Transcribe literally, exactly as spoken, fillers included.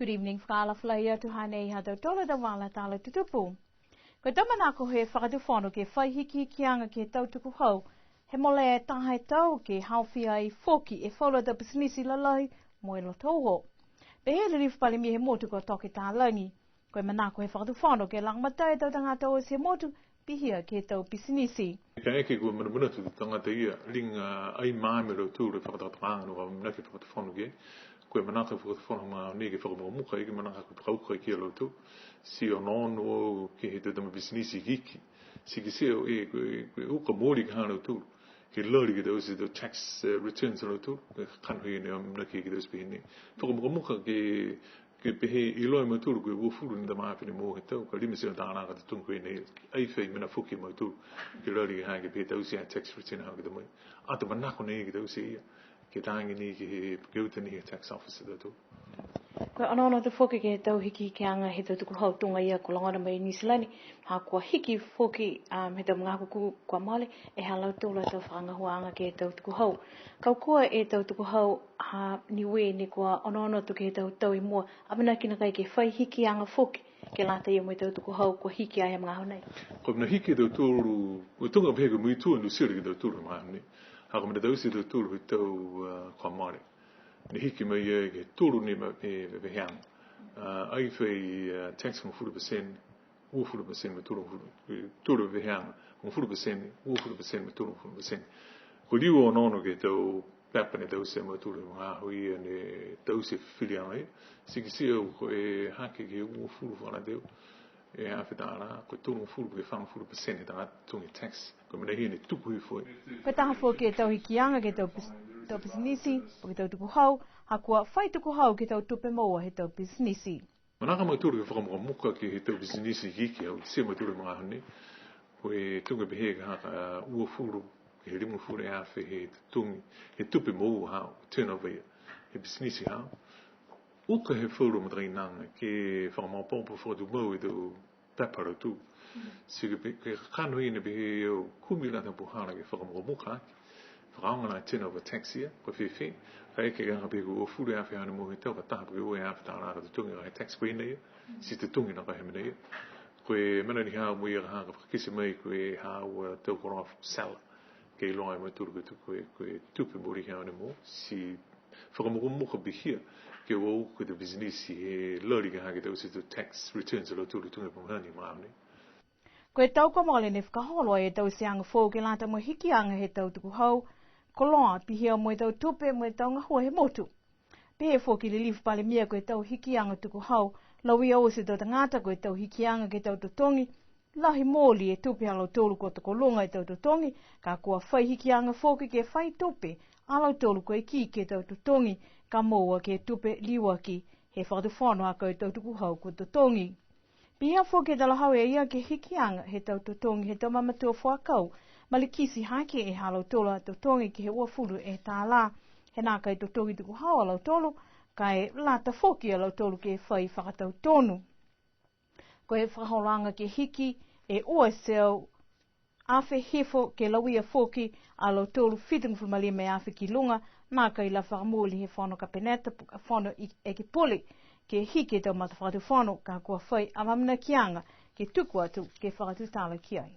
Good evening, fakaalofa lahi atu, hanei ha tautolu a tau vala tala tutupu. Ko e tau manako he Fakatufono ke fai hikihikiaga ke he tau tukuhau, he mole taha e tau ke haofia ai foki e falu a tau pisinisi lalahi mo e loto uho. Pehē e Lilifu Palemia he motu ko Toke Talagi, ko e manako he Fakatufono ke lagomatai e tau tagata oti he motu, pihia ke he tau pisinisi. Kaeke kua manamanatu e tau tagata ia, liga ai maama a lautolu e fakatokatokaaga ne kua amanaki e Fakatufono ke, ko e manako he Fakatufono he magaaho nei ke fakamukamuka, ke manako ke fakauka ki a lautolu. Ti onoono ke he tau tama pisinisi ikiiki. Ti kitia e, ko e, ko e uka mooli ka ha lautolu. Ke lali ke taute e tau tax, eh, returns a lautolu. Ko e kakano ia ne amanaki ke taute pehē nei. Fakamukamuka ke, ke pehē iloa e mautolu ko e uafulu ni tama afe ne moua he tau, ka lima e teau tālā ka totogi ko e nei. Ai fai mena foki e mautolu. Ke lali ke ha ke pehē taute e tax return ha ke tamai. Ato manako nei ke taute ia. Ke taagi ni ke he, ke uta ni he tax office a tautolu. Ko e onoono atu foki ke he tau hikihikiaga he tau tukuhau tuga ia kua logona mai i Niu Silani, ha kua hiki foki, um, he tau magaaho kua mole, e ha lautolu a tau fakagahuaaga ke he tau tukuhau. Kaukua e tau tukuhau ha Niue ne kua onoono atu ke he tau tau i mua, amanaki nākai ke fai hikiaga foki, ke lata ia mo e tau tukuhau kua hiki ai he magaaho nei. Ko e mena hiki e tautolu, ko e tuga pehē ko e muitua Niu Silani ke he tautolu he magaaho nei. Ha ko e mena taute e tautolu he tau, uh, kua mole. Ne hiki mai ai ke tolu ni ma, e, e, veheaga. Uh, ai fai, uh, tax hogofulu pasene, uafulu pasene mo e tolugofulu, e, tolu e veheaga, hogofulu pasene, uafulu pasene mo e tolugofulu pasene. Ko e liu onoono ke he tau pepa ne taute e mautolu he magaaho ia ne taute e fifiliaga ia. Ti kitia au ko e hake ke he uafulu fakalataha e afe tālā, ko e tolugofulu ke he fagofulu pasene he tagata totogi tax. Ko e mena ia ne tuku hifo ai. Ko e taha foki e tau hikiaga ke he tau pis-, tau pisinisi, po ke tau tukuhau, ha kua fai tukuhau ke he tau tupe moua he tau pisinisi. Manako a mautolu ke fakamukamuka ke he tau pisinisi ikiiki, au kitia e mautolu he magaaho nei. Ko e tuga pehē ke he, a, uafulu, ke he limagofulu e afe he totogi, he tupe moua haau, turnover ia, he pisinisi haau. Uka he falu matakainaga, ke fakamaopoopo fakatumau e tau pepa ha lautolu. Ti ke pe-, ke kakano ia ne pehē au kumi lata puhala ke fakamukamuka aki. Fakaaoga la turnover tax ia, ko e fēfē. Kaeke ke hagahagahaga pehē ko e uafulu e afe haau ne moua he tau, ka taha po ke ua e afe tālā ka totogi ka he tax ko e mena ia. Ti totogi nākai he mena ia. Ko e mena ni haau mo ia ka ha ka fakakite mai ko e haau a tau koloa sela. Ke iloa e mautolu ko e tu-, ko e, ko e tupe mooli haau ne moua. Ti fakamukamuka pihia ke ua uka e tau pisinisi he lali ka ha ke taute e tau tax returns a lautolu tuga e pumahani ma ne. Ko e tau kua mole ne fakaholo ai e tauteaga foou ke lata mo e hikiaga he tau tukuhau, koloa, pihia mo e tau tupe mo e tau gahua he motu. Pehē foki e Lilifu Palemia ko e tau hikiaga tukuhau, lauia oti e tau tagata ko e tau hikiaga ke he tau totogi, lahi mooli e tupe ha lautolu kua tokologa e tau totogi, ka kua fai hikiaga foki ke fai tupe a lautolu kua ikiiki e tau totogi, ka moua ke tupe liuaki he fakatufono ha ko e tau tukuhau kua totogi. Pihia foki e talahau e ia ke he hikiaga he tau totogi he tau mamatua fuakau, malikiti hake e ha lautolu a totogi ke he uafulu e tālā, he nākai totogi tukuhau a lautolu, ka e lata foki a lautolu ke fai fakatautonu. Ko e fakaholoaga ke hiki e ua e teau afe hifo ke lauia foki a lautolu fitugofulu ma lima e afe ki luga, nākai la fakamooli he fono kapeneta po ke fono i-, ekepule, ke hiki e tau matafakatufono, ka kua fai amaamanakiaga ke tuku atu ke fakatutala ki ai.